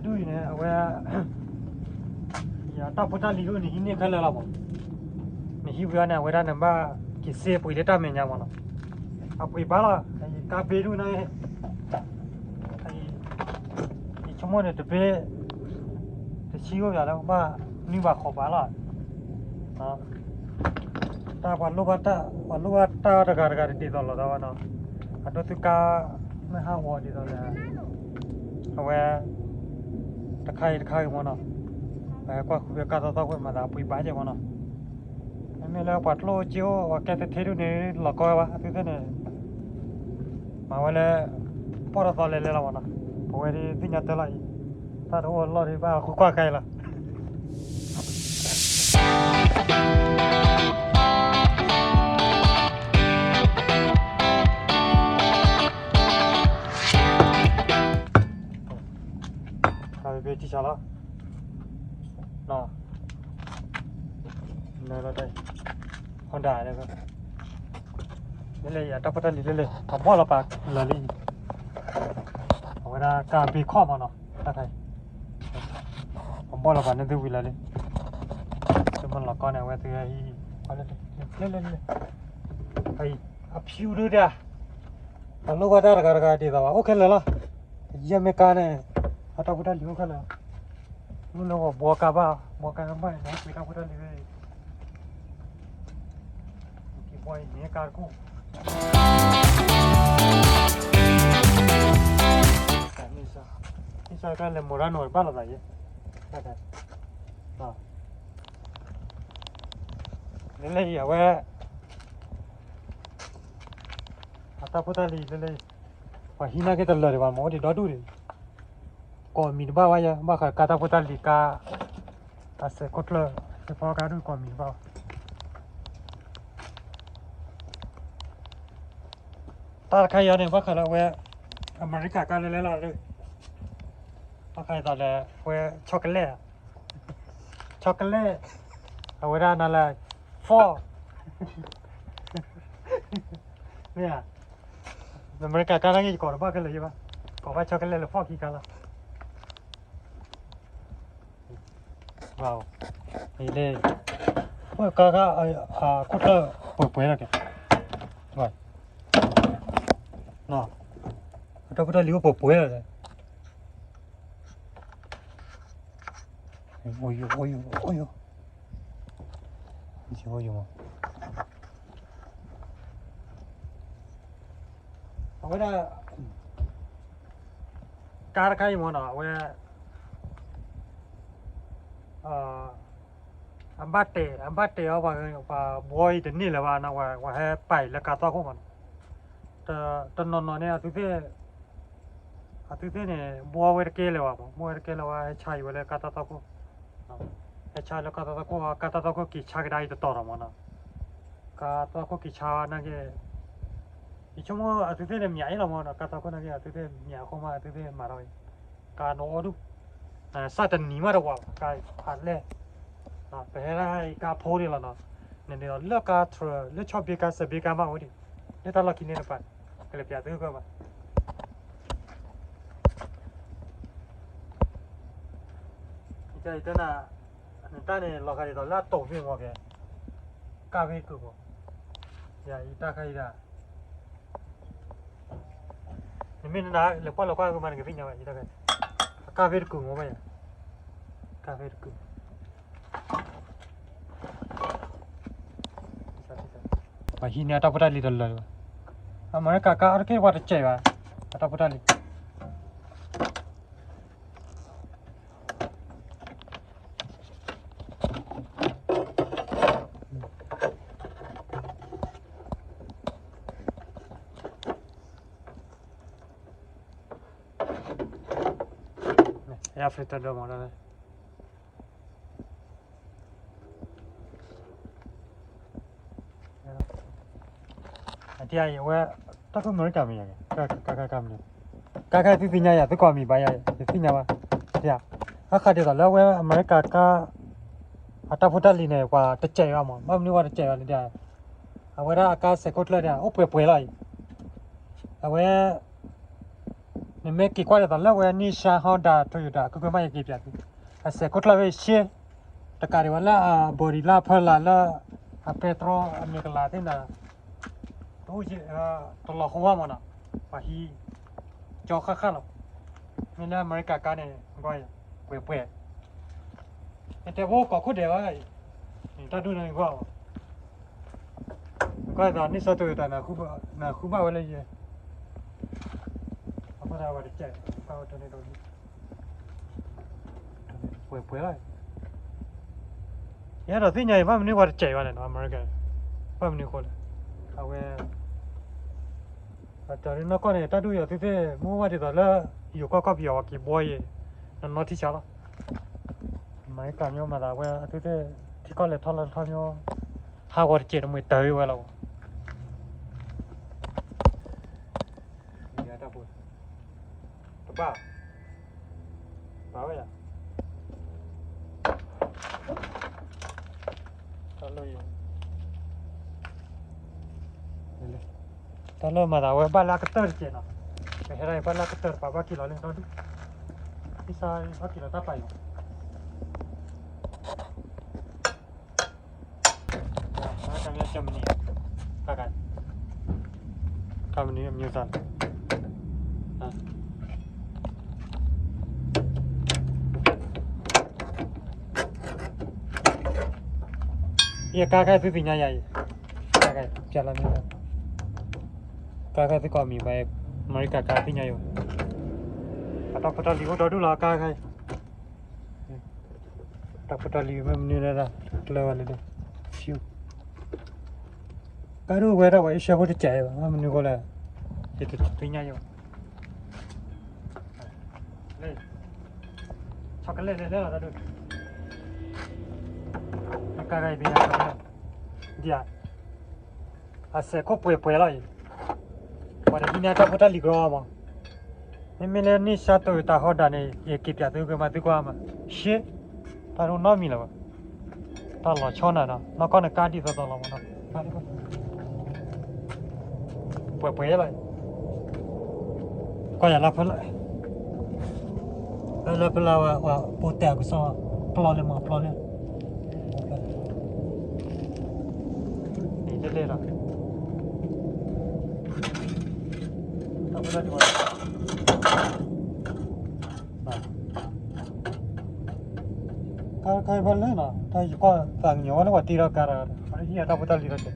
ဒူၣ်အံၤန့ၣ် အဝဲ တၢ်ဖိတၢ်လံၤဒိၣ်န့ၣ် ဟံးန့ၢ်ခဲလၢာ်လီၤမး, နဟံးဝံၤအီၤန့ၣ် အဝဲဒၣ်နဘၣ်က့ၤစ့ပှ့ၤလၢတၢ်မဲာ်ညါမးနီၤ, အပှ့ၤဘၣ်လီၤ, ကါဘ့ဒိၣ်န့ၣ် ယဆိကမိၣ်န့ၣ် တဘ့ၣ် တဆံအိၣ်ယၤလၢဘၣ်နွံဘးဃိးဘးလီၤ. တၢ်ပှၤလိၣ်ဘၣ်တၢ် ပှၤလိၣ်ဘၣ်တၢ်တဂၤတဂၤတဒ်သိးလိာ်သးဘၣ်နီၤ, အဒိသူကါ မ့ၢ်ဟးဂီၤဒ်သိးလဲၣ်, အဝဲ တခါအံၤတခါဂ့ၤမးနီၤ, ပကွၢ်ဃုဖဲကါသီသီခိၣ်မၤသးပှ့ၤဘၣ်ကဲမးနီၤ, မ့မ့ၢ်လၢပှၤကျိၣ်စ့အိၣ် ပှၤကဲသထ့ဒိၣ်န့ၣ် လီၤကီဝဲဘၣ် အသုသ့ၣ်န့ၣ် မၤဝဲလၢ ပီၢ်တသီလဲၤလဲၤလီၤမးနီၤ, ပဝဲဒၣ်သ့ၣ်ညါတၢ်လီၤအံၤ, တၢ်တအိၣ်လီၢ်ဒ်ဘၣ်ဃုကွၢ်ခဲအံၤလီၤ. တၢ်ဘ့ၣ်ဘ့ၣ်ထံဆးလီၤ, နလီၤတၢ် Honda လၢ လၢယတၢ်ဖိတၢ်လံၤလၢလၢ ပှၤဘီၣ်လီၤပာ်လၢာ်လံ, အဝဲဒၣ်ကါဘ့ၣ်ခီၣ်မးနီၤ တၢ်ခါအံၤ, ပှၤဘီၣ်လီၤပာ်န့ၢ်သုဝံၤလၢာ်လံ, သုမ့ၢ်လီၤကီန့ၣ် အဝဲသုဟံး လၢလၢလၢလၢ, အံၤ အဖၠူဒုဒၣ် အလိၣ်ဘၣ်တၢ်တဂၤတဂၤဒ်သိးဘၣ် အိၣ်ခဲလၢာ်လီၤ, ယဲမ့ၢ်ကါန့ၣ် အတၢ်ဖိတၢ်လံၤအိၣ်ခဲလၢာ်, မ့ၢ်လၢပှၤဘှီကါဘၣ် ဘှီကါဘၣ်န့ၣ် ပှ့ၤတၢ်ဖိတၢ်လံၤဝဲ, က့ၤဘှီအံၤန့ၣ်ကါတခိၣ် န့ၣ်စ့ၢ်ကီးလဲၤမိၢ်ရၢ်နိာ်ဘၣ်လိာ်သးယဲ, လၢလၢအံၤအဝဲ အတၢ်ဖိတၢ်လံၤလၢလၢအံၤ, ပှၤဟံးနာ်က့တလၢာ်ဒံးဘၣ် မ့ၢ်အိၣ်ဒံးဒီဒူၣ်ဒံး, ကိးမံၤတဘၣ်ဝဲယဲ ဘၣ်ဃးကါတၢ်ဖိတၢ်လံၤကါ, အစဲးခိၣ်ကျၢၢ် စဲးဖီကါဒူၣ်ကိးမံၤတဘၣ်ဝဲ တၢ်တခါအံၤန့ၣ် ဘၣ်ဃးလၢအဝဲ အမဲရကၤကါလဲၤလဲၤလီၤ, ဘၣ်ဃးဒ်သိးလၢ အဝဲ chocolate, chocolate, အဝဲဒၣ်နၤလၢ fork, မ့ၢ်ဧါ, အမဲရကၤကါနာ်က့ ယကိးတဘၣ်ခဲလၢာ်ယဲဘၣ်, ကိးဘၣ် chocolate လၢ fork ခံခါလီၤ. ဝဲ, အံၤလၢ ဝဲကါခါ အခိၣ်ကျၢၢ်ပှဲၤပှဲၤလီၤက့ၤ, ဝဲ, အတၢ်ဖိတၢ်လံၤအိၣ်ပှဲၤပှဲၤလီၤ, အိၣ်ယိာ် အိၣ်ယိာ် အိၣ်ယိာ်, အိၣ်ယိာ် အဝဲဒၣ် ကါတခါအံၤမ့ၢ်နီၤ အဝဲ အဘၣ်တဲာ် အဘၣ်တဲာ်အီၤ ပှၤဘှီအံၤတန့ၢ်လၢၤဘၣ်နီၤ ပှၤဟဲပာ်အံၤလၢကါသီခိၣ်မ့ၢ်နီၤ, တနီၤနီၤန့ၣ် အသုသ့ၣ်န့ၣ် ဘှီဝဲတကဲလၢၤဘၣ်မ့ၢ် ဘှီဝဲတကဲလၢၤဘၣ် ဟဲဆါအံၤဝဲလၢကါသီခိၣ်, ဟဲဆါလၢကါသီခိၣ် ကါသီခိၣ်က့ၤဆါကဒါအံၤတတီၤဒီးမ့ၢ်နီၤ, ကါသီခိၣ်က့ၤဆါနာ်က့ ယဆိကမိၣ်အသုသ့ၣ်န့ၣ် မၠးအ့ၣ်လီၤမ့ၢ်နီၤ ကါသီခိၣ်နာ်က့ အသုသ့ၣ်မၠးအဃိမး အသုသ့ၣ်မၤထီၣ်အံၤ, ကါနအိၣ်ဒူၣ်, စၢ်တနံၤမးတဝး ကါဖးလဲၢ်, ပဟဲဒၣ်အံၤကါဖိဒံးလီၤနီၤ, နန့ၣ်ဒီးလၢကါထြၢ လၢဆီၣ်ဘ့ကါ စၢၤဘ့ကါမးဝဲဒံး, လၢတၢ်လီၢ်ခံန့ၣ်တပၤ, ကလဲၤပျးသုကဘၣ် ယတဲနၤ, နတၢ်န့ၣ် လီၤဂာ်ဒ်သိးလၢအတိာ်မ့ၢ်ဂီၤက့ၤ, ကၢ်ဖဲတကုာ်မး, ယတၢ်ခါအံၤဒၣ်, နမ့ၢ်နၤ လဲၤကွၢ်လဲၤကွၢ်ကမၤနကသ့ၣ်ညါဘၣ် ယတၢ်ခါ, အကၢ်ဖဲတကုာ်မးဘၣ်ယၤ, ကၢ်ဖဲတကုာ် ပှၤဟံးန့ၢ်အတၢ်ဖိတၢ်လံၤတလၢာ်လၢၤဘၣ်, အမဲရကၤကါအါတက့ၢ်ပှၤတစဲးဘၣ်, အတၢ်ဖိတၢ်လံၤ အဖျ့တၢ်ဒိၣ်မးလၢ အတယံၤဝဲ တၢ်ဖိအမဲရကၤမ့ၢ်ယၤ, ကါကါကါမ့ၢ်, ကါကါသုသ့ၣ်ညါယၤ သုကိးမံၤဘၣ်ယၤ ယသ့ၣ်ညါဘၣ်, တယံၤ, အခါဒ်သိးလၢအဝဲအမဲရကၤကါ အတၢ်ဖိတၢ်လံၤန့ၣ် ပှၤတစဲးဘၣ်မး ဘၣ်မနုၤပှၤတစဲးဘၣ်န့ၣ်တယံၤ, အဝဲဒၣ်အကါစဲးခိၣ်ကျၢၢ်န့ၣ် အိၣ်ပှဲၤပှဲၤလီၤအံၤ, အဝဲ နမ့ၢ်က့ၤကွၢ်ဒ်သိးလၢဝဲ Nissan Honda Toyota ကွ့ၢ်ကွ့ၢ်မး ယက့ၤပၠးသု, အစဲးခိၣ်ကျၢၢ်ဝဲရှဲ, တကးဒံးဝဲလၢအ body လၢအဖၢလၢ်လၢ အပဲတြီ အမံၤကလၤသ့ၣ်နၤ, တအိၣ် တလီၤဃိဝဲမးနီၤ, ပှၤဟံး ကၠီဃၣ်ဃၣ်လီၤ, မ့ၢ်လၢအမဲရကၤကါန့ၣ် ကွၢ် ပှဲၤပှဲၤ နတဲဖိကိးခိၣ်ဒဲးဘၣ်, တၢ်ဒိၣ်န့ၣ်ကွၢ်, ကွၢ်သိး Nissan Toyota နဃုဘၣ်ဝဲလၢယဲ, အဃိသတးဝဲတကဲး, ကွၢ်ဝဲတန့ၣ်ဒီး ပှဲၤပှဲၤလီၤ, ယအဲၣ်ဒိးသ့ၣ်ညါအံၤ ဘၣ်မနုၤဝဲတကဲးဘၣ်လဲၣ်နီၤ အမဲရကၤ, ဘၣ်မနုၤအဃိလဲၣ်, အဝဲ အတၢ်လၢနီၢ်ကီၢ်န့ၣ် တၢ်ဒိၣ်ယိာ်သ့ၣ်သ့ၣ် မ့ၢ်ဝဲဒ်သိးလၢ ယိၤကီၢ်ကီၢ်ပယီၤဝဲက့ၤဘှီယဲၢ်, နီၢ်နီၢ်ထံဆါလီၤ, မၤကၢ်မ့ၢ်မၤသးဝဲအသ့ၣ်သ့ၣ် ထံကီၢ်လဲၤထီၣ်လၢထီၣ်မ့ၢ် ဟးဂီၤတကဲးတမှံၤတၢ်ဝဲလီၤ, တဘၣ် ဘၣ်ဝဲယၤ တၢ်လၢ တၢ်လၢမၤသးဝဲဘၣ်လၢအကတၢၢ်တကဲးနီၤ, ပဟဲဒၣ်အံၤဘၣ်လၢအကတၢၢ်တပၤ ဘၣ်က့ၤလီၤလၢဒီဒူၣ်, သံစါဘၣ်က့ၤလီၤတၢ်ပာ်အံၤ, တၢ်မနုၤ တၢ်မနုၤ အမျိုးသား ယကါခဲသုသ့ၣ်ညါယၤအံၤ, ကါခဲပျဲလီၤမ့ၢ်, ကါခဲသုကိးမံၤဘၣ်, အမဲရကၤကါသ့ၣ်ညါယၤ, အတၢ်ဖိတၢ်လံၤအိၣ်ဒီဒူၣ်လီၤ ကါခဲအံၤ တၢ်ဖိတၢ်လံၤမ့ၢ်မနုၤလဲၣ်ဒၣ် ကျၢၤဝဲလၢဒၣ် ဖၠူၣ်, ကါဒိၣ်ဝဲဒၣ်ပှၤအ့ရှါဖိတစဲးဘၣ် မ့ၢ်မနုၤဃိလဲၣ်, ယတသ့ၣ်ညါယၤ, လၢ chocolate လဲၣ်လဲၣ်လီၤတၢ်ဒိၣ်, ကါဂၤအံၤပယါ chocolate ဒ်ဧါ, အစဲးခိၣ်ပှဲၤပှဲၤလီၤအံၤ, ပှၤတဟံးန့ၢ်တၢ်ဖိတၢ်လံၤကရီမး, မ့မ့ၢ်လၢ Nissan Toyota Honda န့ၣ် ယက့ၤပၠးသုကမၤသုကွၢ်မး, ရှဲ, တၢ်ဒိၣ်နီတမံၤလၢၤဘၣ်, တၢ်လီၤဆီနၤနီၤ နီၢ်ကီၢ်န့ၣ်ကါဒ်သိးသိးလီၤမးနီၤ, ပှဲၤပှဲၤလီၤ, ကွၢ်ယၤလၢဖဲလၢ လၢဖဲလၢဝဲ ပှၤပိာ်တဲာ်အကစီၣ် ပျီလၢမး ပျီလၢ လဲၣ်လဲၣ်လီၤ, တၢ်ဖိတၢ်လံၤဝဲ ကါခါအံၤဖဲလဲၣ်နီၤ တၢ်ယကွၢ်သးကညီၤဝဲလၢပှၤတ့ထီၣ်ကါတဂၤဒီး ပှၤတဟံးအတၢ်ဖိတၢ်လံၤဒီးတဲ, တဲ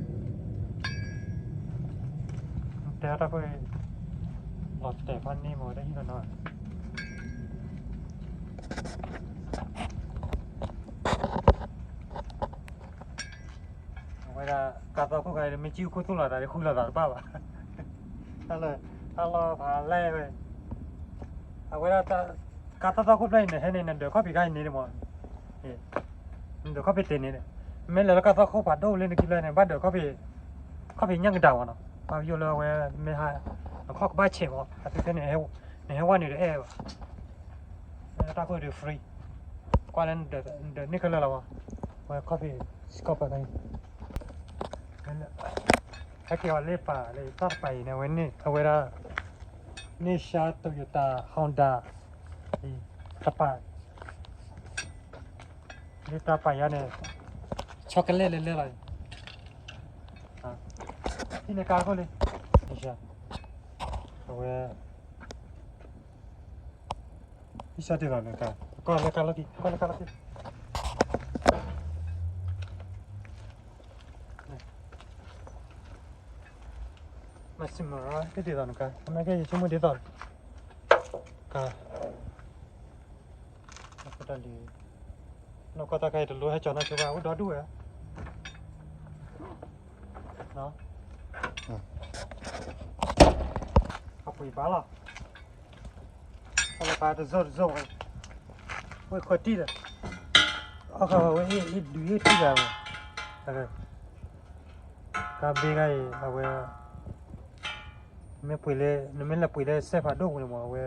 တၢ်ဖိ လီၤတဲာ်ဖးန့ၢ်မး ဝဲတဟံးလီၤနီၤ အဝဲဒၣ် ကါသီၣ်ခိၣ်ခါအံၤ မ့ၢ်ကၠံၣ်ခိၣ်သူၣ်လီၤသး ဃုလီၤသးတဘၣ်ဘၣ်, တၢ်လၢ တၢ်လီၢ်ဖးလဲၢ်ဝဲ, အဝဲဒၣ် ကါသီၣ်ခိၣ်ဖျၢၣ်အံၤန့ၣ် ဟဲန့ၣ် နဒၢးခီၣ်ဖံးခါအံၤန့ၣ်မး, နဒၢးခီၣ်ဖံးတ့ၢ်န့ၣ်, မ့ၢ်လဲၤလၢကါသီၣ်ခိၣ်ဖးဒိၣ်လၢနကံလၢန့ၣ် ဘၣ်ဒၢးခီၣ်ဖံး, ခီၣ်ဖံးညၣ်ကဒါမးနီၤ, ဘၣ်ယိၣ်လၢအဝဲမ့ၢ်ဟး, နခီၣ်ကဘၣ်ဆဲးမး အသုခဲန့ၣ်, နဟဲဝဲန့ၣ်တအဲၣ်ဘၣ် တၢ်ခိၣ်ဒုး free, ကွၢ်လၢနဒၢးန့ၢ်ခဲလၢာ်လီၤဘၣ်, ဝဲခီၣ်ဖံးစကီၢ်ပၢ်ခါအံၤ, ဟဲက့ၤအီၤလၢပာ်လၢတၢ်တပာ်အံၤန့ၣ် အဝဲန့ၣ် အဝဲဒၣ် Nissan Toyota Honda တပာ်, လၢတၢ်ပာ်ယၤန့ၣ် chocolate လဲၣ်လဲၣ်လီၤ, ဟံးန့ၢ်ကါခိၣ်လံ, အဝဲ ဟံးစၢ်တ့ၢ်လီၤနကါ, ကွၢ်လၢကါလီၢ်ခံ, ကွၢ်လၢကါလီၢ်ခံ, မၤစံမၤရၣ် တ့ၢ်ဒ်သိးနကါ, အမဲကဲယဆိကမိၣ်ဒ်သိး, ကါ, တၢ်ဖိတၢ်လံၤ, နီၢ်ကီၢ်တၢ်ခါအံၤတလိၣ်ဟဲကၠီၤနီၢ်ဆိဘၣ် အိၣ်ဒီဒူၣ်ဝဲ, အပှ့ၤဘၣ်လီၤ. အလီၤပာ်တစိၢ်တစိၢ်ဝဲ, ဝဲခွဲးတံၢ်ဒီး, အီၣ်ဃာ်ဝဲအ့ၣ်ဒုးအ့ၣ်တံၢ်ဂၤဝဲ, ကါဘ့ဂၤအံၤ အဝဲ, မ့ၢ်ပှ့ၤလၢ နမ့ၢ်လဲၤပှ့ၤလၢစဲးဖးဒိၣ်ပူၤန့ၣ်မး အဝဲ,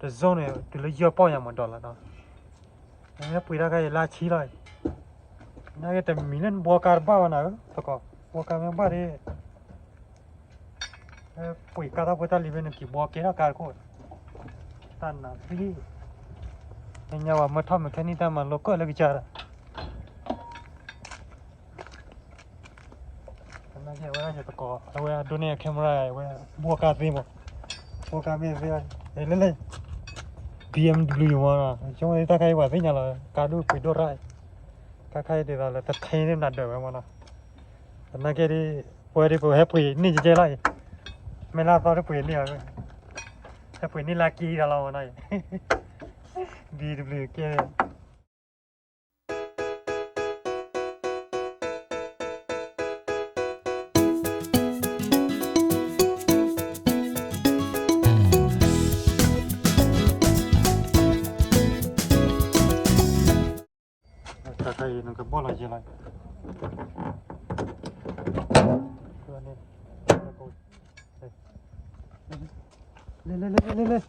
တစိၢ်န့ၣ် တုၤလၢယဲၢ်ပီၢ်ညါမး dollar နီၤ, နမ့ၢ်ပှ့ၤတၢ်ခါအံၤလၢဆံလီၤ, နာ်က့တမံၤလၢနဘှီကါတဘၣ်ဘၣ်နၤဧၢ, သကိး, ဘှီကါမ့ၢ်ဘၣ်ဒီး ပှ့ၤကါထီၣ်ဖိတၢ်လံၤဖဲန့ၣ် က့ၤဘှီကဲထီၣ်ကါတခိၣ်, တၢ်နးသံ, ညါဝဲမၢထီၣ်မဲာ်ခဲနံၣ် တၢ်မၤလိကၢၢ်လၢကစၢ်ဒီး သနာ်က့အဝဲဒၣ်ယသကိး အဝဲဒိးန့ၢ် camera ဝဲ ဘှီကါသ့မး, ဘှီကါမ့ၢ်သ့, လၢလၢ BMW မးနီၤ, ဆိကမိၣ်တၢ်ခါအံၤပှၤသ့ၣ်ညါလီၤ, ကါဒိၣ်ပှ့ၤဒိၣ်ရၣ်, ကါခါအံၤဒ်သိးလၢတထံန့ၣ်နးဒၢးဝဲမးနီၤ, သနာ်က့ဒီး ပဝဲဒၣ်ပဟဲပှ့ၤန့ၢ်ကဲလီၤအံၤ, မ့ၢ်လၢအသီတပှ့ၤန့ၢ်အီၤ, ဟဲပှ့ၤန့ၢ်လၢက့ဒီးလီၤမးနီၤအံၤ, BMW ကဲ တၢ်ခါအံၤနကဘီၣ်လီၤယဲလီၤ, လဲၤလဲၤလဲၤလဲၤလဲၤ,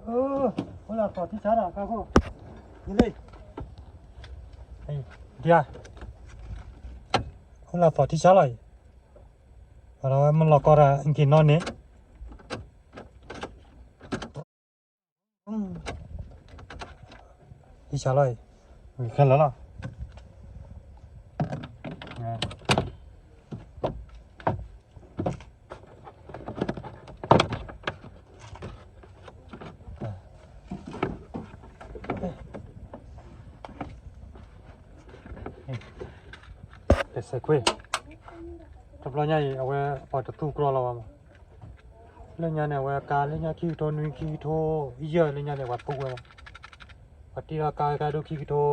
အိၣ်လၢသီၣ်ထံဆါဒီး ကါခိၣ်, လဲၤ, ဒ်, အိၣ်လၢသီၣ်ထံဆါလီၤအံၤ, အဝဲမ့ၢ်လီၤကီတၢ် က့ၤနီၣ်န့ၣ် ဟံးစှၤလီၤအံၤ, ခဲလၢာ်လီၤ, ကစဲးခွ့, တဘျီညါအံၤ အဝဲပှၤတသူကြီလီၤဘၣ်မး, လၢညါန့ၣ် အဝဲကါလၢညါခံကထိနွံ ခံကထိယဲၢ် လၢညါန့ၣ် ပှၤသူဝဲလီၤ, ပှၤတ့ထီၣ်ကါကါဒိၣ်ခံကထိ ခံ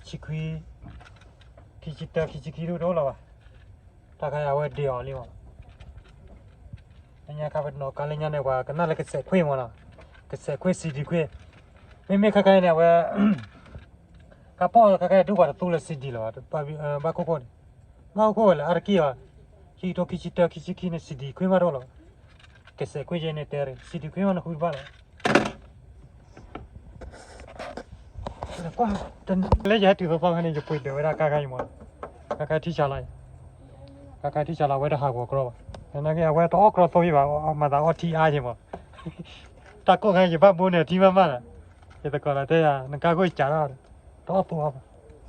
ဆံခွံ, ခံဆံတၢ ခံဆံခံဒိၣ်တအိၣ်လၢၤဘၣ်, တၢ်ခါအံၤအဝဲဒ့အီၤလံမး, လၢညါခါပနီၣ်ကါလၢညါန့ၣ် ပှၤကနၣ်လၢကစဲးခွ့မးနီၤ, ကစဲးခွ့ စံဒံခွ့, မ့မ့ၢ်ခဲခါအံၤန့ၣ် အဝဲ ကါပီၢ်ခဲခါအံၤဒုးပှၤတသူလၢ စံဒံ လၢၤဘၣ်, ဘၣ်ခိၣ်ခိၣ်န့ၣ်, ဘၣ်ခိၣ်ခိၣ်ဝဲလၢအါတက့ၢ်ဘၣ်, ခံကထိ ခံဆံတၢ ခံဆံခံန့ၣ် စံဒံခွ့မးတအိၣ်လၢၤဘၣ်, ကစဲးခွ့ယဲန့ၣ်တဲရ့ၣ် စံဒံခွ့မးနဃုတဘၣ်လၢၤ ကွၢ်, လၢယဟဲတုၤသီသီဖဲန့ၣ် ယပှ့ၤဒၢးဝဲဒၣ်ကါခါအံၤမး, ကါခါထံဆါလီၤအံၤ, ကါခါထံဆါလီၤ အဝဲတဟးဂီၤကြီဘၣ်, သနာ်က့အဝဲတအီၣ်ကြီသိယံၤဘၣ်, မၤသးအီထံအါယံၤမး, တၢ်ကိၢ်ခါယဘၣ်ဘိန့ၣ်ထံမးမးလီၤ, ယသကိးလီၤတဲယၤ နကါခိၣ်စးထီၣ်, တအီၣ်သိအါဘၣ်,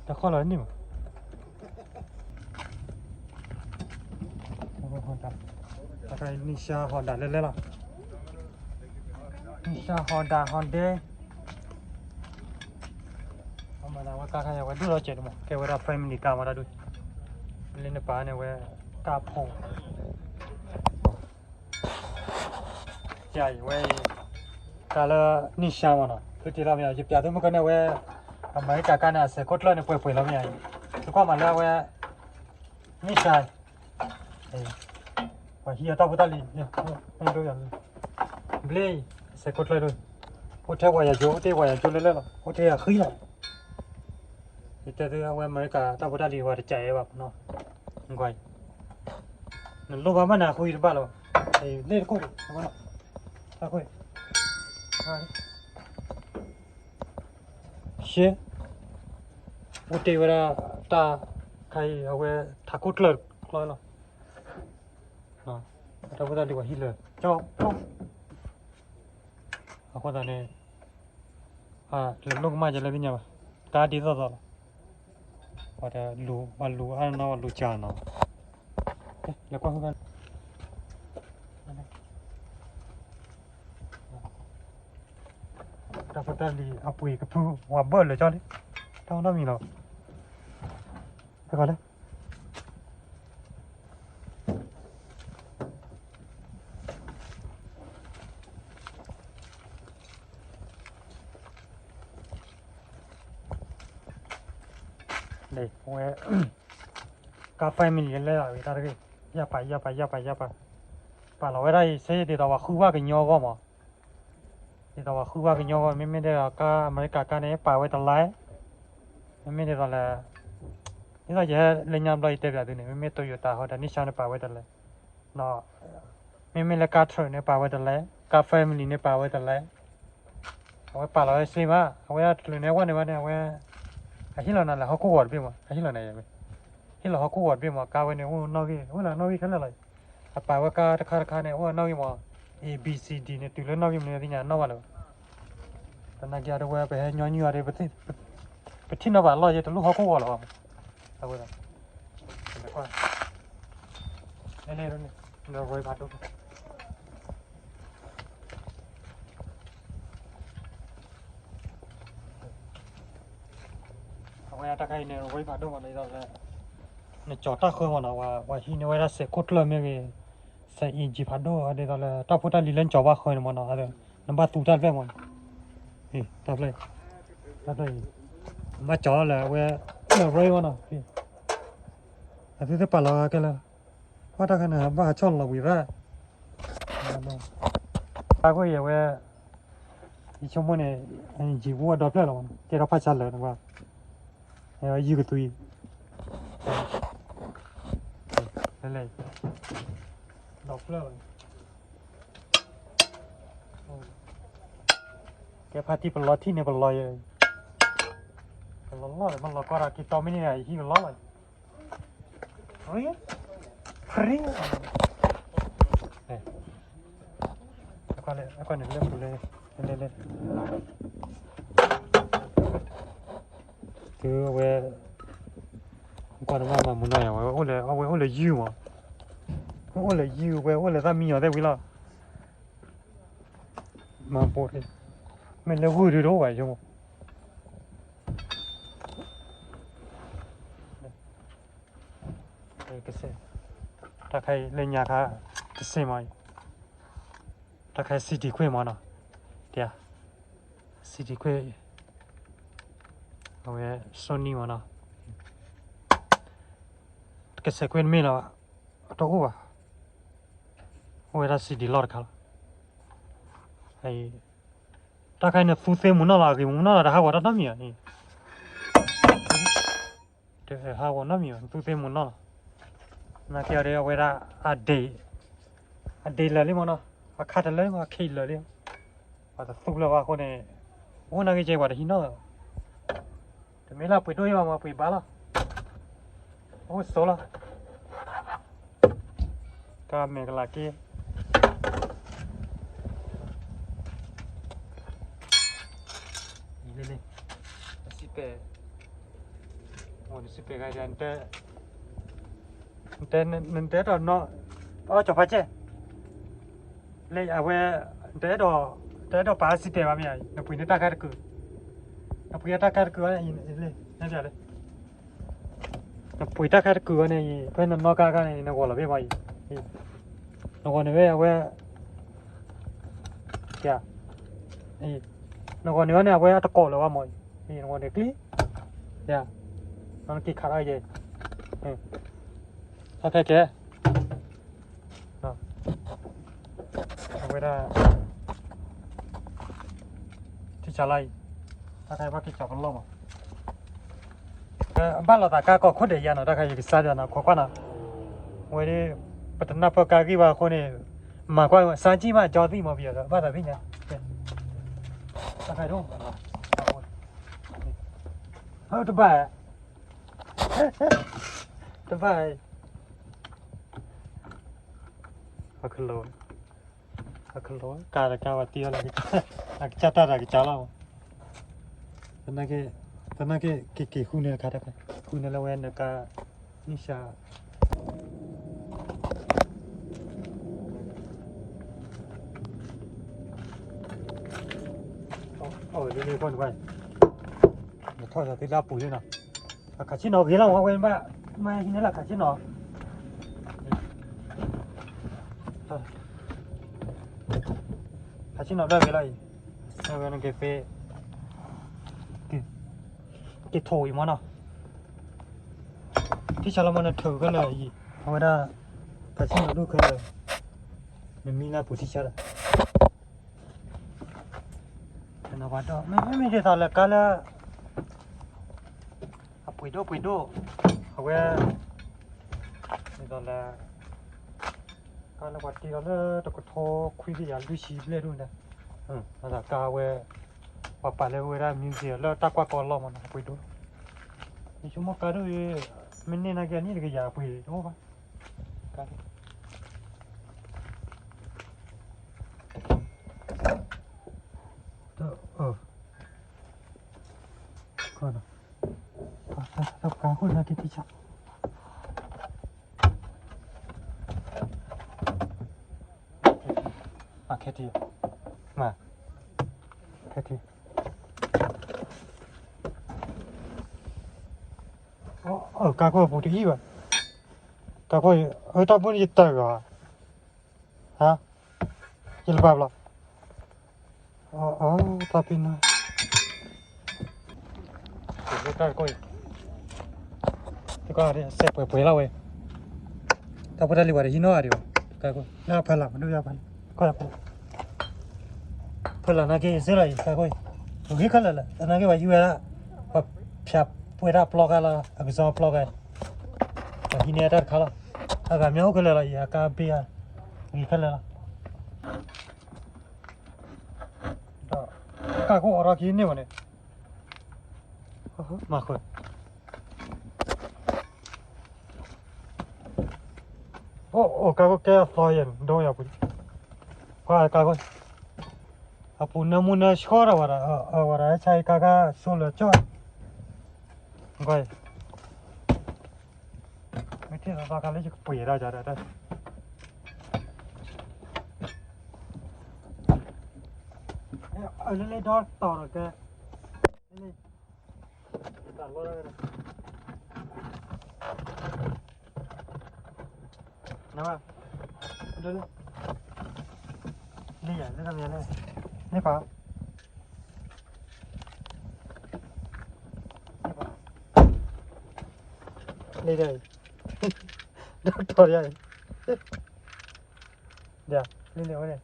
တခီလီၤန့ၣ်မး Nissan Honda လဲၤလဲၤလီၤ, Nissan Honda Hyundai, အမၤသးဝဲကါခါအံၤဝဲဒိၣ်လီၤစဲးဒိၣ်မး ကဲဝဲဒၣ် family car မးတၢ်ဒိၣ်, လၢနပာ်န့ၣ်ဝဲ ကါဖိ ယၤအံၤဝဲအံၤ, ကါလၢ Nissan မးနီၤ သုတ့လီၤမ့ၢ်ဧါ, ယပျးသုမုၢ်ကီၢ်န့ၣ်ဝဲ အမဲရကၤကါန့ၣ် အစဲးခိၣ်ကျၢၢ်န့ၣ် ပှဲၤပှဲၤလီၤမ့ၢ်ဧါအံၤ, သုကွၢ်မးလၢအဝဲ Nissan, ပှၤဟံးအတၢ်ဖိတၢ်လံၤ, ဘျ့, အစဲးခိၣ်ကျၢၢ်ဒိၣ်, အိၣ်ထဲပှၤယၤကၠိ အိၣ်ထဲပှၤယၤကၠိလဲၤလဲၤလီၤ အိၣ်ထဲအဃံလီၤ, ယတဲသုအဝဲအမဲရကၤတၢ်ဖိတၢ်လံၤဝဲတကးအဲၣ်ဘၣ်နီၤ, ကွၢ် နလိၣ်ဘၣ်မးန့ၣ်အဃုတဘၣ်လၢၤဘၣ်, လ့ၣ်တခိၣ်ဒံး, တၢ်ခွဲး, ရှဲ, အိၣ်တ့ၢ်ဝဲဒၣ် တၢ်ခါအံၤ အဝဲထးခိၣ်ကျၢၢ်ကျီလီၤ, တၢ်ဖိတၢ်လံၤပှၤဟံးလၢာ်, ကၠီ, အဃိသတးန့ၣ် လဲၤလိာ်ကမၣ်ယဲလၢသ့ၣ်ညါဘၣ်, ကါဒ်သိးသိးလီၤ, ပှၤတလူၤ ပှၤလူၤအါနီၤ ပှၤလူၤစှၤနီၤ, လဲၤကွၢ်ဃုာ်ဘၣ်, တၢ်ဖိတၢ်လံၤအပှ့ၤကဖု ပှၤဘၢၣ်လၢာ်ကၠီလံ, တၢ်အိၣ်နီတမံၤလီၤ, တဂီၤလဲၣ် ဝဲ ကါ family လဲၤလီၤဝဲတၢ်တဂ့ၤ, ယၢ်ပာ် ယၢ်ပာ် ယၢ်ပာ် ယၢ်ပာ်, ပာ်လီၤဝဲဒၣ်အံၤ စ့ဒ်သိးပှၤဃုဘၣ်ကညီအဂီၢ်မး, ဒ်သိးပှၤဃုဘၣ်ကညီအဂီၢ် မ့မ့ၢ်ဒ်သိးကါအမဲရကၤကါန့ၣ် ပာ်ဝဲတလါ, မ့မ့ၢ်ဒ်သိးလဲၣ်, ဒ်သိးယဟဲလၢညါဘျီယတဲပျးသုန့ၣ် မ့မ့ၢ် Toyota Honda Nissan န့ၣ် ပာ်ဝဲတလါ, ဒီး မ့မ့ၢ်လၢကါ truck န့ၣ် ပာ်ဝဲတလါ, ကါ family န့ၣ် ပာ်ဝဲတလါ, အဝဲပာ်လီၤဝဲစ့မး, အဝဲတချုးန့ၣ်ဝဲန့ၣ်ဝဲန့ၣ် အဝဲ အဟ့ၣ်လီၤနၤလၢဟီၣ်ခိၣ်ဂီၤတဘ့ၣ်မး, အဟ့ၣ်လီၤနၤယၤမ့ၢ်, ဟ့ၣ်လီၤဟီၣ်ခိၣ်ဂီၤတဘ့ၣ်မး, ကါဝဲန့ၣ်အိၣ်နီၣ်ဂံၢ် အိၣ်လၢနီၣ်ဂံၢ်ခဲလၢာ်လီၤ, အပာ်ဝဲကါတခါတခါန့ၣ် အိၣ်နီၣ်ဂံၢ်မး A B C D န့ၣ် တုၤလၢနီၣ်ဂံၢ်မနုၤသ့ၣ်ညါနီၣ်ဘၣ်လၢၤဘၣ်. သနာ်က့ဒီးဝဲ ပဟဲညီနုၢ်အီၤဒီး ပထံၣ်နီၣ်ဘၣ်လီၢ်ယဲ တလိၣ်ဟီၣ်ခိၣ်ဂီၤလၢၤဘၣ်. အဝဲဒၣ် လဲၤကွၢ် လဲၤလဲၤန့ၣ် နရ့ဖးဒိၣ် အဝဲတၢ်ခါအံၤန့ၣ် ရ့ဖးဒိၣ်မး ဒ်သိးလၢ နကၠီၤတၢ်ဃၢမးနီၤ, ပှၤဟံးန့ၢ်ဝဲဒၣ်စဲးခိၣ်ကျၢၢ်မ့ၢ်ဂ့ၤ, စဲးအ့ၣ်ကၠံဖးဒိၣ် ဒ်သိးလၢတၢ်ဖိတၢ်လံၤလၢနကၠီၤဘၣ်ဃၢန့ၣ်မးနီၤ, နဘၣ်သူတၢ်တဖျၢၣ်မးနီၤ, တၢ်ဖျၢၣ်, တၢ်ဖျၢၣ်အံၤ, ဘၣ်ကၠီၤလၢအဝဲ လၢရ့မးနီၤ, အသုသ့ၣ်ပာ်လီၤကဲလၢ ကွၢ်တၢ်ခါန့ၣ် ဘၣ်ဟးဆီၣ်လီၤဝံၤရၣ်, အဃိအံၤအဝဲ ယဆိကမိၣ်န့ၣ် ယံာ်ဝဲဒီဖျၢၣ်လီၤမးနီၤ, ကဲထီၣ်ဖးဆါလၢာ်နကွၢ်, ယုၢ်ကသွံ, လဲၤလဲၤ, ဒီဖျၢၣ်လီၤ, ကဲဖါတံၢ်ပလီၤထံၣ်န့ၣ်ပလီၤယဲ, ပလီၤလီၢ်ဒီး မ့ၢ်လီၤကီၢ်ဒီး က့ၤတီမ့ၢ်န့ၣ် ယဟံၣ်ပလီၤလီၤ, ဖရံ, ဖရံ, အကွၢ်န့ၣ်လၢပူၤလၢ, လဲၤလဲၤ တုၤအဝဲ ကွၢ်နမၤမၤမုာ်နီၤယၤ အဝဲအိၣ်လၢ အဝဲအိၣ်လၢယုၢ်မး, အိၣ်လၢယုၢ် ဝဲအိၣ်လၢသၣ်မံညီၤသ့ၣ်ဝံၤလီၤ, မၤပိာ်, မ့ၢ်လၢဂုၢ်ဒုးတအိၣ်ဘၣ်ယဆိကမိၣ်, ကစဲး, တၢ်ခါအံၤလၢညါခါ ကစဲးမး, တၢ်ခါအံၤ CD ခွ့ၣ်မးနီၤ, တယၤ, CD ခွ့ၣ်, အဝဲ Sony မးနီၤ, ကစဲးခွ့ၣ်တမ့ၢ်လီၤ, တအိၣ်ဘၣ်, အိၣ်ဝဲဒၣ် CD လီၢ်တခါလီၤ, တၢ်ခါအံၤန့ၣ် သူသ့မုာ်နီၢ်လီၤ အဂ့ၤမုာ်နီၢ်လီၤ တဟးဂီၤတၢ်နီတမံၤဘၣ်န့ၣ် တဟးဂီၤနီတမံၤဘၣ် သူသ့မုာ်နီၢ်လီၤ, နာ်က့အီၤဒီး အဝဲဒၣ် အဒ့, အဒ့လၢာ်လံမးနီၤ, အခါတလၢာ်လံမး အခ့လၢာ်လံ, ပှၤတသူလၢၤဘၣ်အဃိန့ၣ်, အိၣ်နာ်က့ကဲပှၤတဟံးနီၢ်လီၤ, တမ့ၢ်လၢပှ့ၤဒိၣ်ယံၤဘၣ်မး ပှ့ၤဘါလီၤ, အိၣ်ဆိလီၤ ကါမဲာ်ကလၤက့, လံ, အစံးပဲာ်, နစံးပဲာ်ဂၤ, နတဲ, နတဲဒီးနီၢ်, အီၣ်ကၠီၤဖးကဲ, လၢအဝဲ, တအဲၣ်ဒိး, တအဲၣ်ဒိးပာ်အစံးပဲာ်ဘၣ်မ့ၢ်ဧါ, နပှ့ၤန့ၢ်တၢ်ခါတကုာ်, နပှ့ၤတၢ်ခါတကုာ်ဝဲန့ၣ်, နပှ့ၤတၢ်ခါတကုာ်ဝဲန့ၣ်အံၤ ဖဲနနီၢ်ကါခါန့ၣ် နဂီၤလီၤဘ့ၣ်မးအံၤ, နဂီၤန့ၣ်ဝဲအဝဲ, နဂီၤန့ၣ်ဝဲန့ၣ် အဝဲအတကိးလၢၤဘၣ်မးအံၤ, နဂီၤန့ၣ်ကျံ, နက့ၤခးအါယဲ, တၢ်ခဲကဲ အဝဲဒၣ် ထံဆးလါအံၤ တၢ်ခဲဘၣ်က့ၤကၠီၤကလီၢ်မး, ဘၣ်လိာ်သးကါကီၢ်ခိၣ်ဒဲးယါနီၤ တၢ်ခဲယကစၢ်ယွၤနီၤ ခွဲးခွါနီၤ, အဝဲဒၣ် ပတနၢ်ပၢၢ်ကါဂံၢ်ဘၣ်အဃိန့ၣ် မၤကွၢ်စၢ်ကံၣ်မးကၠီသံၣ်မးပယီၤဒီး ဘၣ်သးသ့ၣ်ညါ, တၢ်ခဲဒိၣ်, တဘၣ် တဘၣ်, အကလီၤ, အကလီၤ ကါတကါဝဲတံၢ်အီၤလၢ အကစၢ်တၢ်တၢ်ကစၢ်လီၤ, သနာ်က့ သနာ်က့ က့ၤက့ၤဃုန့ၣ်တခါတခါ ဃုန့ၣ်လၢဝဲနကါ နံၣ်စှၤ အီၣ်ဝဲလၢလၢကီၢ်န့ၣ်ဘၣ်, နထီၣ်ယၤသ့လၢအပူၤလံနီၤ, အခါဆ့ၣ်နီၤဂ့ၤလီၤ ဝဲဘၣ်, မ့ၢ်ဟံးန့ၢ်လၢအခါဆ့ၣ်နီၤ, ခါဆ့ၣ်နီၤဘျၢဂ့ၤလီၤအံၤ, အဝဲနက့ၤသ့ က့ၤထိၣ်အံၤမ့ၢ်နီၤ, ထံဆးလီၤမ့ၢ်နထုးခဲလၢာ်အံၤ, အဝဲဒၣ် ခါဆ့ၣ်နီၤဒိၣ်ခဲလၢာ်, နမံလၢပူၤထံဆးလီၤ, မ့မ့ၢ်ဒ်သိးလၢကါလၢ အပှ့ၤဒိၣ်ပှ့ၤဒိၣ်, အဝဲ ဒ်သိးလၢ ကါလၢပှၤတ့လီၤလၢတကထိခွံကယၤလွံၢ်ဆံဘျဲၣ်ဒိၣ်န့ၣ်, ကါဝဲ ပှၤပာ်လၢဝဲဒၣ် museum လၢတၢ်ကွၢ်ကီလီၢ်မ့ၢ်နီၤ အပှ့ၤဒိၣ်, ယဆိကမိၣ်ကါဒိၣ်အံၤ မ့ၢ်န့ၢ်နာ်က့အနံၣ်တကယၤအပှ့ၤတအိၣ်ဘၣ်, ကါဒိၣ် တၢ်ပကါခိၣ်နာ်က့ထံဆၣ်, အခဲထံ, မ, ခဲထံ, အကါခိၣ်အပူၤတဟံၣ်ဘၣ်, ကါခိၣ်, အတၢ်ပူၤန့ၣ်ယတၢ်ဂၤ, ဟါ, ယလပာ်ဘျီ, အ, တၢ်ပ့ၤနီၣ် တၢ်ကိၢ်အံၤ, တကီၢ်စဲးပှဲၤပှဲၤလီၤဝဲ, တၢ်ဖိတၢ်လံၤပှၤတဟံးနီတဂၤဒံးဘၣ်, လၢဖဲလးမဒိယဖဲလး, ဖဲလးနာ်က့စ့လီၤအံၤ တၢ်ကိၢ်အံၤ, ဂ့ၤခဲလၢာ်လၢာ် သနာ်က့ပှၤဟံးဝဲဒၣ်, ပှၤဖၠးပှဲၤတၢ်ပျီကါလီၤ အကစီပျီကါ, ပှၤဟံးန့ၢ်တၢ်တခါလီၤ, အဂၤမ့ၢ်အိၣ်ခဲလၢာ်လီၤအံၤ အကါဘ့ၣ်ဧါ, ဂ့ၤခဲလၢာ်လီၤ. ဒီးကါခိၣ်အိးထီၣ်ခံန့ၢ်ဘၣ်န့ၣ်, မၤဃုာ်, အိၣ်အိၣ်ကါခိၣ်ကဲအသီယဲၢ်န့ၣ် ဒိယၤပူၤ, ကွၢ်ကါခိၣ်, အပူၤနၢမူနၢဆှီထီၣ်ဝဲဒၣ်, အဝဲဒၣ်ဆါအံၤကါကါဆိလၢကၠီၣ်, ကွၢ် မ့ၢ်ထံၣ်သီသီခါလၢယကပှ့ၤဒၣ်ယၤဒီး, အလၢလၢဒီတီၤဒီးကဲ, နဝဲ, လံယၤလၢတမယၤလဲၣ်, န့ၣ်ပာ် လံဒီး, ဒီးတီၤယၤအံၤ, ဒီးလံန့ၣ်ဝဲန့ၣ်,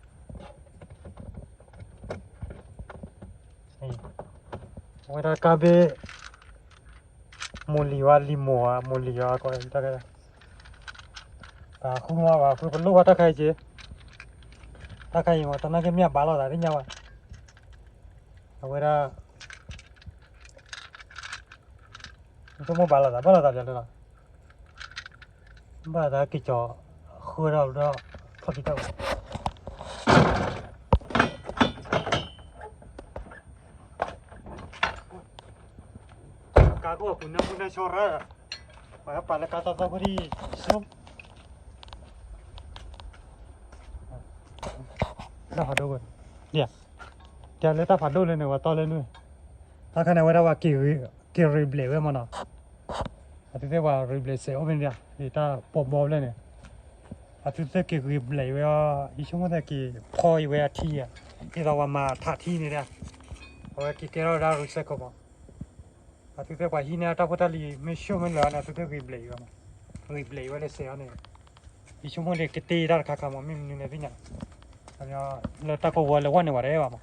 အဝဲဒၣ်ကါဘ့ၣ်, မိၢ်လံၤဝဲလံၤမိၢ်ဧါ မိၢ်လံၤဧါ ကီးတၢ်ခဲ, တၢ်ဃုမၤဘၣ်ဃုပလိၣ်ဘၣ်တၢ်ခါအံၤက့ၤ, တၢ်ခါအံၤမ့ၢ် တနာ်က့မ့ၢ်အဘၣ်လိာ်သးသ့ၣ်ညါဘၣ်, အဝဲဒၣ် ဆိကမိၣ်ဘၣ်လိာ်သး ဘၣ်လိာ်သးပျဲလၢလီၤ, ဘၣ်သးက့ၤကီၤ, ဃုဒီးဒီး, ဖီၣ်ကံတၢ်, ကါခိၣ်အပူၤနၢမူနၢဆှီရၢ, ပှၤပာ်လၢကါသီသီဖိဒံး, ဆိ, တၢ်ဖးဒိၣ်ဝဲ, ဒ်, ကလၢတၢ်ဖးဒိၣ်လၢန့ၣ် ပှၤတီလၢနုၢ်, တၢ်ခါန့ၣ်ဝဲဒၣ်ပှၤက့ၤ, က့ၤရ့ဘျဲးဝဲမ့ၢ်နီၤ, အသုသ့ၣ်ပှၤရ့ဘျဲးစဲးအိၣ်ဖဲန့ၣ်ဒၣ် တၢ်ပိာ်ဘီဖျၢၣ်န့ၣ်, အသုသ့ၣ်က့ၤရ့ဘျဲးဝဲအီၤ ယဆိကမိၣ်သ့ၣ်က့ၤဖီအံၤဝဲအထံဧါ, ဒ်သိးပှၤမၤထးထံန့ၣ်ဒၣ်, အဝဲက့ၤကဲထီၣ်ဝဲဒၣ် recycle မး အသုသ့ၣ်ပှၤဟံးန့ၢ်တၢ်ဖိတၢ်လံၤ မ့ၢ်ဆှိၣ်မ့ၢ်လၢာ်န့ၣ် အသုသ့ၣ်ဂ့ၤဘျဲးဝဲမး, ဂ့ၤဘျဲးဝဲလၢစဲးအီၤန့ၣ်, ယဆိကမိၣ်ဒ်ကတ့တၢ်တခါခါမး မ့ၢ်မနုၤလဲၣ်သ့ၣ်ညါ, လၢတၢ်ကိၢ်ဝီလၢဝဲန့ၣ်ဝဲတအဲၣ်ဘၣ်မး,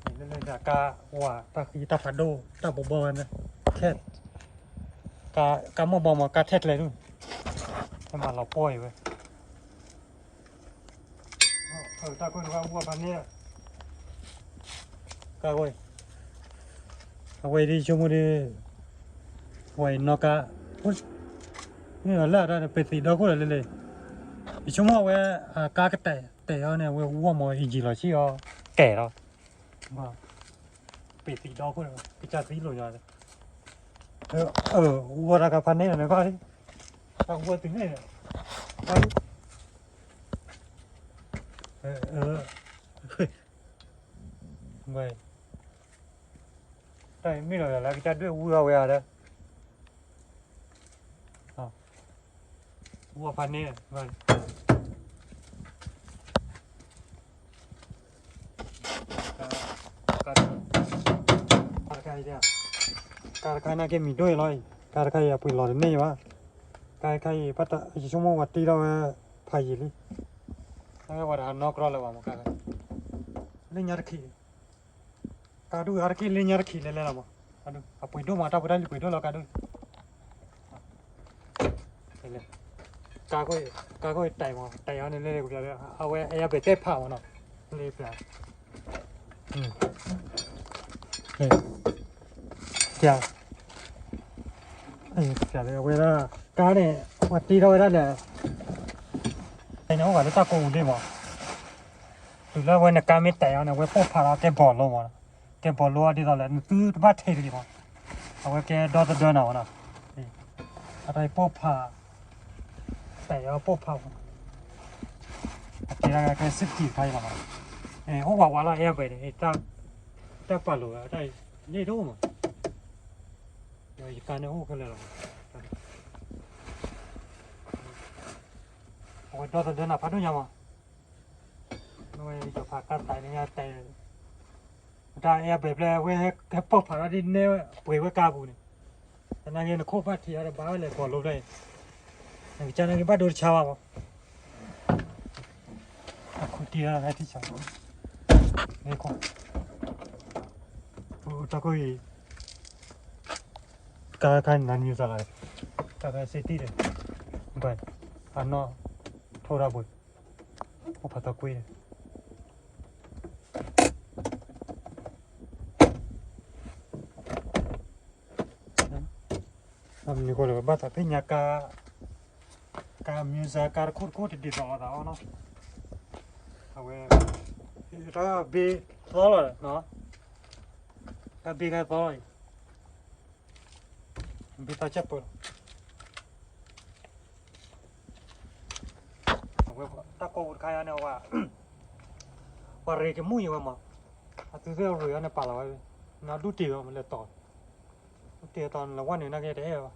လၢလၢကါဝါ တၢ်ဃံတၢ်ဖးဒိၣ် တၢ်ဘိးဘီဝဲန့ၣ်, ကါမိၢ်ဘီမး ကါထဲကျဲဒၣ်, ဟဲမၤလီၤပှီၢ်အံၤဝဲ တၢ်ကိၢ်န့ၣ်ဝဲအူအီၤဖးန့ၣ်, ကါဝဲ, အဝဲဒ်ယဆိကမိၣ်ဒ်, အဝဲအံၤနီၢ်ကါ, မ့ၢ်လၢအတၢ်ပ့ၤသံးဒီခိၣ်လၢလဲၣ်, ယဆိကမိၣ်အဝဲ, ကါကတဲာ်တဲာ်အီၤန့ၣ် အဝဲအူအီၤမ့ၢ်အံၤယံာ်လီၤဆံၣ်အီၤ, ကဲၤလီၤ, ပ့ၤသံးဒီခိၣ်, ကစၢ်သံလိာ်ညီ, အူအီၤတၢ်ကဖးန့ၣ်လီၤန့ၣ်, တၢ်အူအီၤတုၤန့ၣ်, ဝဲ, တၢ်အံၤမ့ၢ်လီၤလၢကစၢ်ဒွဲၣ်ဝံအီၤဝဲဧါဒီး, ဝံအီၤဖးန့ၣ်, ကါတခါနာ်က့မံၤဒိၣ်အံၤလီၤအံၤ, ကါတခါအံၤအပှ့ၤလီၤတန့ၢ်ဘၣ်, ကါတခါအံၤ ယဆိကမိၣ်ပှၤတ့ထီၣ်ဝဲဖးယံာ်လံ, ဝဲဒၣ်နီၢ်ကြီလၢၤဘၣ်မး, လၢညါတခံး, ကါဒူၣ်အါတက့ၢ်လၢညါတခံးလဲၤလဲၤလီၤမး, အပှ့ၤဒိၣ်မး တၢ်ဖိတၢ်လံၤပှ့ၤဒိၣ်လီၤကါဒူၣ် ကါခိၣ်အံၤတဲာ်မး တဲာ်အီၤန့ၣ်လဲၤလဲၤကပျးဒီး အဝဲအဲၣ်ယၤဘဲၣ်တဲဖးမးနီၤ လဲၤပျး ပျး ပျးလၢအဝဲဒၣ် ကါန့ၣ် ပှၤတ့ထီၣ်ဝဲဒၣ်လဲၣ် န့ၣ်အိၣ်ဘၣ်လၢတၢ်ကိးပူၤလံမး တုၤလၢအဝဲနကါမ့ၢ်တဲာ်အီၤန့ၣ် အဝဲပိၢ်ဖးဒီးကဲဘီၣ်လိမးနီၤ ကဲဘီလိဒ်သိးလၢ နသုတဘၣ်ထဲတဂ့ၤမး, အဝဲကဲဒီသဒၢနၤဝဲနီၤ, အတၢ်ပိာ်ဖး, တၢ်အံၤပိာ်ဖးမး, အကဲဒၣ်ကဲ safety တခါအံၤလီၤမး, အိၣ်ဝးဝးလီၤ airbag န့ၣ်, တၢ်ပာ်လိာ်ဝဲ တၢ်အံၤန့ၣ်တအိၣ်မး, ယကါန့ၣ်အိၣ်ခဲလၢာ်လီၤ, အဝဲဒီသဒၢနၤဖးဒိၣ်ညါမး, နဝဲယဖးကါသးန့ၣ်ညါတဲ တၢ်အဲၣ်ဘဲၣ်ဖျဲၣ်ဝဲဟဲပိာ်ဖးထီၣ်ဒ်နဲပှ့ၤဝဲကါပူၤန့ၣ်, သနာ်က့နခိၣ်ဘၣ်ထံးအီၤဒီးဘၣ်ဝဲလဲၤဘီလိဖျဲၣ်အံၤ, နကစၢ်နာ်က့ဘၣ်ဒိတဆါဘၣ်မး, အခိၣ်တံၢ်ထီၣ်ထံဆး, တၢ်ခိၣ်အံၤ, ကါခါနၤနမံၤသးလီၤ, တၢ်ခါ safety ဒီး, ဘၣ်, အနီၢ်ထိၣ်တၢ်ဘှံး, အိၣ်ဖးသီကွ့န့ၣ် မနုၤဃိလဲၣ် ဘၣ်သးသ့ၣ်ညါကါ, ကါမံၤစၢ် ကါတခိၣ်တခိၣ်တဒ်သိးလိာ်သးအီၤနီၤ, အဝဲ, တၢ်ဘ့သီလီၤ, တၢ်ဘ့ကသီလီၤအံၤ, ဘ့သီကၢၢ်ပၢလီၤ, အဝဲတၢ်ကိးပူၤတခါယါန့ၣ် ပှၤရ့ကမူၣ်ယံၤဝဲမး, အသုသ့ၣ်ရ့အီၤန့ၣ်ပာ်လီၤဝဲ, နဒူၣ်တ့ၢ်ဝဲမးလဲၤတီၤ, ဒူၣ်တ့ၢ်တီၤန့ၣ် လၢဝဲန့ၣ်နာ်က့တအဲၣ်ဘၣ်,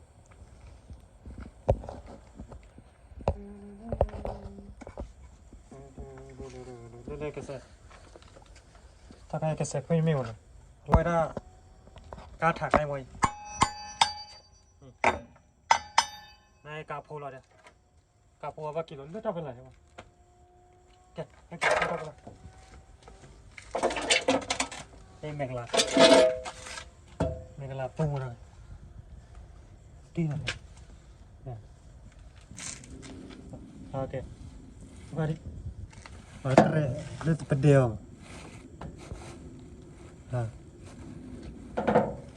လဲၤလဲၤကစဲး, တၢ်ခါကစဲးခွံမ့ၢ်ဝဲလီၤ, အဝဲဒၣ်, ကါထးခါအံၤမးအံၤ, နကါဖိလီၤဒီး, ကါဖိအဘၣ်က့ၤလီၤလၢတၢ်ဖဲလၢ်, ကဲ, ကဲ, တၢ်ဖဲလၢ်, မ့ၢ်ကလၤ, မ့ၢ်ကလၤပူၤမး, တံၢ်လီၤ, ကဲ, လၢပဒဲအီၤ,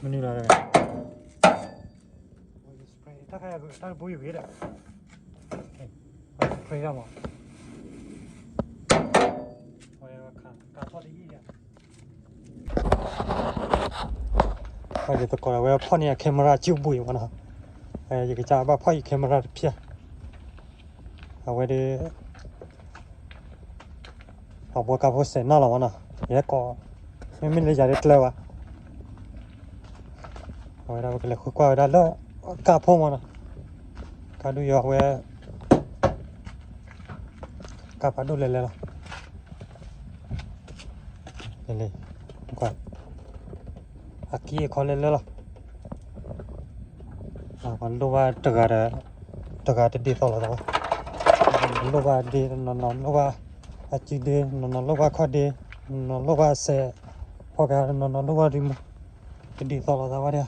မနုၤလီၤ, တၢ်ဘိယဂ့ၤဒီး, ယသကိးဝဲဖီၣ်န့ၢ်အ camera စုဘှံးမးနီၤ, ယကစၢ်ဘၣ်ဖီၣ်အံၤ camera တဖျၢၣ်, အဝဲဒၣ် အဘှီကါဖိစဲးနီၢ်လီၤမးနီၤ, ယဟဲကိး, မ့မ့ၢ်လၢယၤဒ်ကျၢၤဘၣ်, အဝဲဒၣ်ပကလဲၤဃုကွၢ်ဝဲဒၣ်လၢ, ကါဖိမးနီၤ, ကါဒိၣ်ယီၤဝဲ, ကါဖးဒိၣ်လဲၤလဲၤလီၤ, လဲၤလဲၤ, အက့အခီလဲၤလဲၤလီၤ, ပှၤလိၣ်ဘၣ်တဂၤဒီး, တဂၤတဒ်သိးလိာ်သးဘၣ်, လိၣ်ဘၣ်ဒ့ နီၢ်နီၢ်လိၣ်ဘၣ်, အစုဒ့ နီၢ်နီၢ်လိၣ်ဘၣ်ခီၣ်ဒ့, နီၢ်နီၢ်လိၣ်ဘၣ်စဲး, ဖီၣ်ကါ နီၢ်နီၢ်လိၣ်ဘၣ်ဒ့မး, တဒ်သိးလိာ်သးဘၣ်ဒၣ်,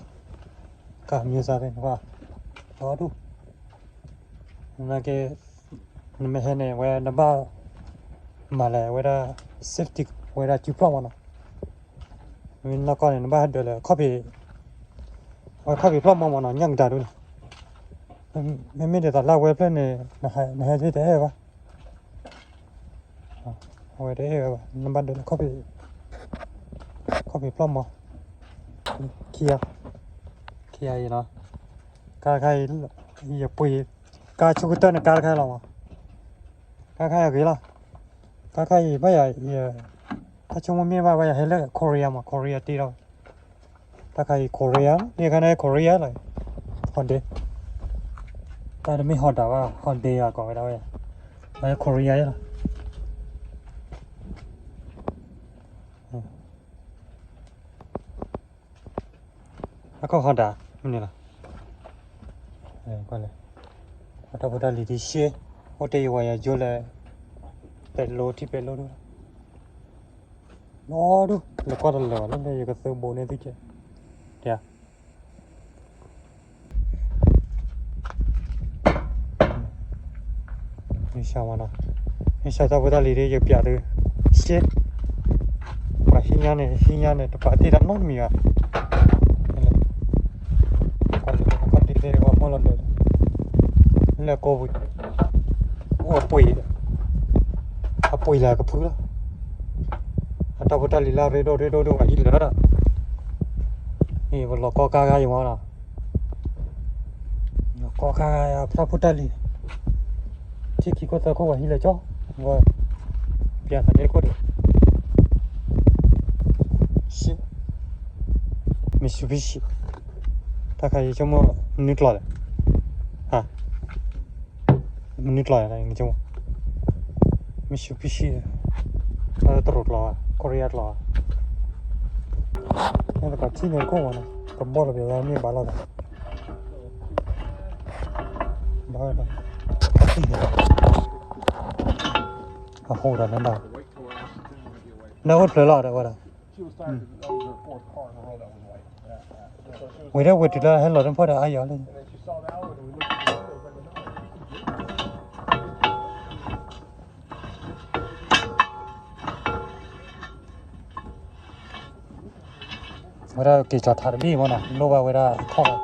ကါမံၤစၢ်သ့ၣ်န့ၣ်ဘၣ်, ဒီဒူၣ်, နာ်က့, နမ့ၢ်ဟဲန့ၣ် အဝဲနဘၣ်, မၤလဲၣ်ဝဲဒၣ်, safety ဝဲဒၣ်စုဖျီၣ်မးနီၤ, မ့ၢ်နီၢ်ကီၢ်န့ၣ် နဘၣ်ဟဲဒၢးလၢခီၣ်ဖံး, အဝဲခီၣ်ဖံးဖျီၣ်မးမးနီၤ ညၣ်ကတၢၢ်ဒိၣ်န့ၣ်, မ့မ့ၢ်ဒ်သိးလၢအဝဲဖျၢၣ်န့ၣ်, နဟဲဒၢးတအဲၣ်ဘၣ်, အဝဲတအဲၣ်ဘၣ် နဘၣ်ဒၢးလၢခီၣ်ဖံး, ခီၣ်ဖံးဖျီၣ်မး, ခံ, ခံဂၤအံၤနီၤ, ကါတခါအံၤ, ယပှ့ၤ, ကါဆိကတၢၢ်န့ၣ်ကါတခါလီၤမး, ကါတခါအံၤဂ့ၤလီၤ, ကါတခါအံၤဘၣ်ယၤ, တၢ်ဆိကမိၣ်မ့ၢ်ဘၣ်ဘၣ်ယၤဟဲလၢ Korea မး Korea တ့လီၤ, တၢ်ခါအံၤ Korea န့ၣ်ခါန့ၣ် Korea လီၤ, Hyundai, တၢ်တမ့ၢ် Honda ဘၣ် Hyundai အကိးဝဲဒၣ်ဝဲ, အ Korea လီၤ အခိၣ် Honda မ့ၢ်န့ၣ်လီၤ, အတၢ်ဖိတၢ်လံၤဒ်ရှ့, အိၣ်တ့ၢ်ယဝၤယၤယိလၢ, ပဲၤလိထံပဲၤလိဒၣ်, နီဒူၣ် လဲၤကွၢ်တလၢာ်ဘၣ်လၢယကသုးဘိးန့ၢ်သုကဲ, တဲ မ့ၢ်ဆှၢမနီၤ, မ့ၢ်ဆှၢတၢ်ဖိတၢ်လံၤဒီး ယပျးသု, ရှ့, ပှၤဟံးညါန့ၣ် ဟံးညါန့ၣ် တပာ်တ့ၢ်တၢ်နီတမံၤဘၣ်, ပှၤလၢကီၢ်ဒ်သိးဝဲမီၢ်လီၤဒၢး, လၢကိးပူၤ, အိၣ်အပှ့ၤ, အပှ့ၤလၢအကဖုလီၤ, အတၢ်ဖိတၢ်လံၤလၢအရ့ဒိၣ်ရ့ဒိၣ်ဒိၣ်ဝဲဟံးလၢာ်ဒီး အ့ၣ် ပလီၤကီကါဂၤအံၤမ့ၢ်နီၤ, လီၤကီကါဂၤ ဖျါဖိတၢ်လံၤ, ထံခံခိၣ်သၢခိၣ် ပှၤဟံးလၢကၠီ, ဝဲ ပျဲသးန့ၣ်ခိၣ်ဒီး ရှ့ Mitsubishi တၢ်ခါအံၤဆိကမိၣ် မနုၤကျိာ်လဲၣ်, ဟါ မနုၤကျိာ်လဲၣ် နဆိကမိၣ် Mitsubishi တရူးကျိာ်ဧါ Korea ကျိာ်ဧါ, တၢ်ထံၣ်န့ၣ်ခိၣ်မ့ၢ်နီၤ ကဘီၣ်လီၤပျဲသးမ့ၢ်ဘၣ်လီၤသး ဘၣ်ဝဲဘၣ်, တၢ်ထံၣ်န့ၣ် အဟိဒၣ်နဘၣ်, နအိၣ်တဖျၢၣ်လီၤဒီးဝဲဒၣ် ဝံၤဒီးဝံၤတုၤလၢဟဲလီၤတဖီၣ်ဒီးအါယီၤလံ ဝဲဒၣ်က့ၤကၠီၤထးတဘ့ၣ်မ့ၢ်နီၤ လိၣ်ဘၣ်ဝဲဒၣ်အခီၣ်,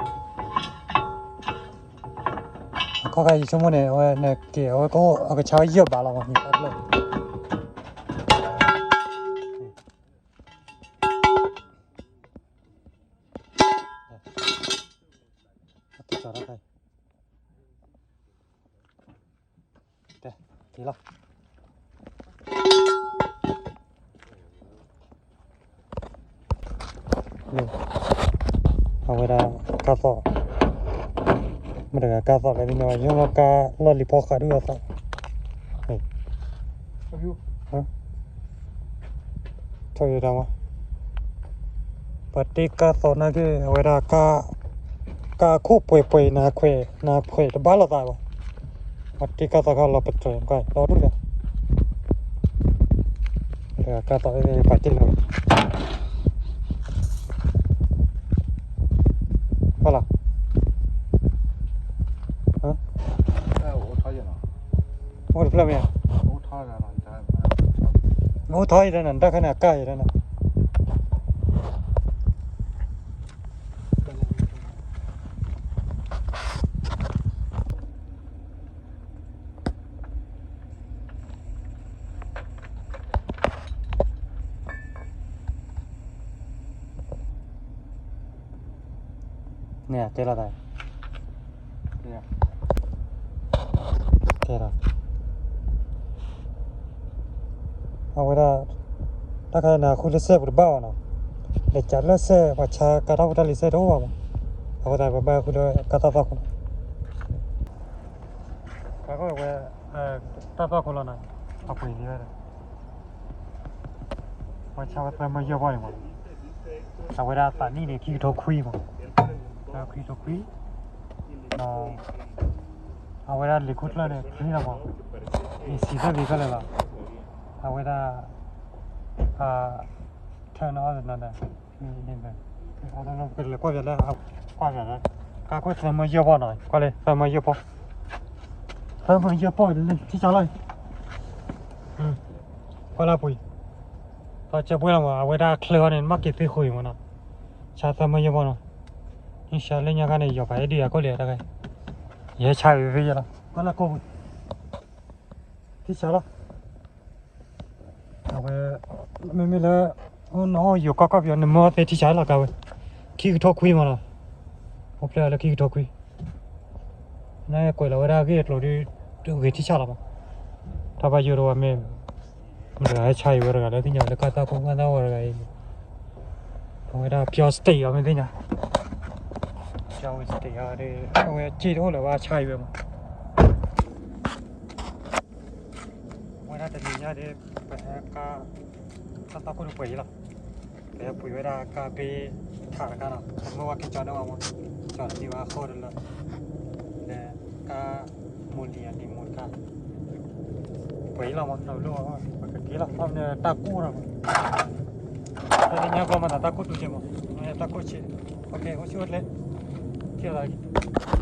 အခီၣ်ခါယဆိကမိၣ်န့ၣ် အဝဲန့ၣ်က့ၤအဝဲကအိၣ်အကဆါဝဲယဲၢ်ဘးလီၤမ့ၢ်န့ၣ် က့ၤလီၤ အဝဲဒၣ်ကါသီၣ်, မတၤတဂၤကါသီၣ်လဲၣ် ယိလီၤကါလီၢ်လံၤဖီဃးဒုအသီၣ်, ထီၣ်ယိတၢ်မး, ပှၤတ့ကါသီၣ်နာ်က့ အဝဲဒၣ် ကါခိၣ်ပှဲၤပှဲၤ နၤခွဲး နၤခွဲးတဘၣ်လိာ်သးဘၣ်, ပှၤတ့ကါသီၣ်ခါလီၤပတြၢၤ လီၤဒူၣ်ဒီး ကါသီၣ်ပှဲၤပှဲၤတ့လီၤ ဖီလီၤ, အိၣ်တဖျၢၣ်မ့ၢ်ဧါ, အိၣ်ထီၣ်အံၤလၢနၤ တၢ်ခါန့ၣ် အကါအံၤလၢနၤ န့ၣ်တဲလီၤသး, တဲလီၤ, အဝဲဒၣ် တၢ်ခါန့ၣ် အဃုလၢစဲးပူၤတဘၣ်ဘၣ်နီၤ, လဲၤကးလၢစဲး ပှၤဆါကါထီၣ်ဖိတၢ်လံၤစဲးတအိၣ်ဘၣ်မး, အဃိသတးပဘၣ်ဃုလၢကါသီၣ်သီၣ်ခိၣ်လီၤ. အဝဲ တၢ်သီၣ်ခိၣ်လီၤနီၤ, အပှ့ၤန့ၣ်ဝဲဒၣ် ပှၤဆါဝဲသၢမၢယဲၢ်ပီၢ်န့ၣ်မး, အဝဲဒၣ်သးနံၣ်န့ၣ် ခံကထိခွံမး, ခံကထိခွံ, ဒီး အဝဲဒၣ်လံာ်ခိၣ်ကျၢၢ်န့ၣ် ချ့လီၤမး, မ့ၢ်စံးတၢ်ဂ့ၤခဲလၢာ်လီၤ, အဝဲဒၣ် turn on နီၤ, ကလဲၤကွၢ်ပြလၢ ကွၢ်ပြလၢ ကါခိၣ်သၢမၢယဲၢ်ပီၢ်နီၤ, ကွၢ်လၢသၢမၢယဲၢ်ပီၢ်, သၢမၢယဲၢ်ပီၢ် ထံဆါလီၤ, ကွၢ်လၢပှ့ၤ သီကၢပှ့ၤလီၤမး, အဝဲဒၣ်ချၢအီၤန့ၣ် မ့ၢ်က့ၤသ့ဃုာ်အံၤမးနီၤ, ဆါသၢမၢယဲၢ်ပီၢ်နီၤ, ဟံးဆါလၢညါခါန့ၣ် ယီၤဖးအဲၣ်ဒုးယၤကိၣ်လံတၢ်ဂၤ, ယဟဲဆါဝံၤဖဲယဲလီၤ, ကွၢ်လၢကိၣ်ပူၤ, ထံဆါလီၤ, အဝဲ မ့မ့ၢ်လၢ နဟီၣ်ယိၤကီၢ်ကီၢ်ပယီၤ နမၢအီၤသ့ထံဆါလီၤကါဝဲ, ခံကထိခွံမးနီၤ, အိၣ်ဖျဲၣ်လၢခံကထိခွံ နကွဲးလီၤဝဲဒၣ်အဂ့ၢ်အကျိၤဒီး ဂ့ၤထံဆါလီၤမး, တၢ်ဘၣ်ယိၣ်တဝဲမ့ၢ် မတၤတဂၤဟဲဆါအံၤဝဲတဂၤလၢသ့ၣ်ညါလၢကါသီၣ်ခိၣ် ကါသီၣ်ဝဲတဂၤအံၤ, အဝဲဒၣ် pure state အီၤမ့ၢ်သ့ၣ်ညါ, pure state အီၤဒီး အဝဲစ့တအိၣ်လၢၤဘၣ်ဆါအံၤဝဲမး, အဝဲဒၣ်တနံၤညါဒီး ပဟဲကါ ကါသီၣ်ခိၣ်တပှဲၤအံၤလီၤ. ပဟဲပှ့ၤဝဲဒၣ်ကါဘ့ထးတခါနီၤ, ပမ့ၢ်ဝဲက့ၤကၠီန့ၢ်ဝဲမး, ကၠီတန့ၢ်ဘၣ်အဃိတလၢ, လၢကါ မူလံအနံၤမူတခါ, ပှဲၤအံၤလီၤမး, တလိၣ် ပကက့ၤလီၤ, အန့ၣ်တၢ်ကိၢ်ဒီးမး, တၢ်လၢညါဘျီမး တၢ်ကိၢ်တူၢ်က့ၤမး, တၢ်ကိၢ်ဆံး, အိၣ်ဆူၣ်အိၣ်ချ့, က့ၤလီၤ.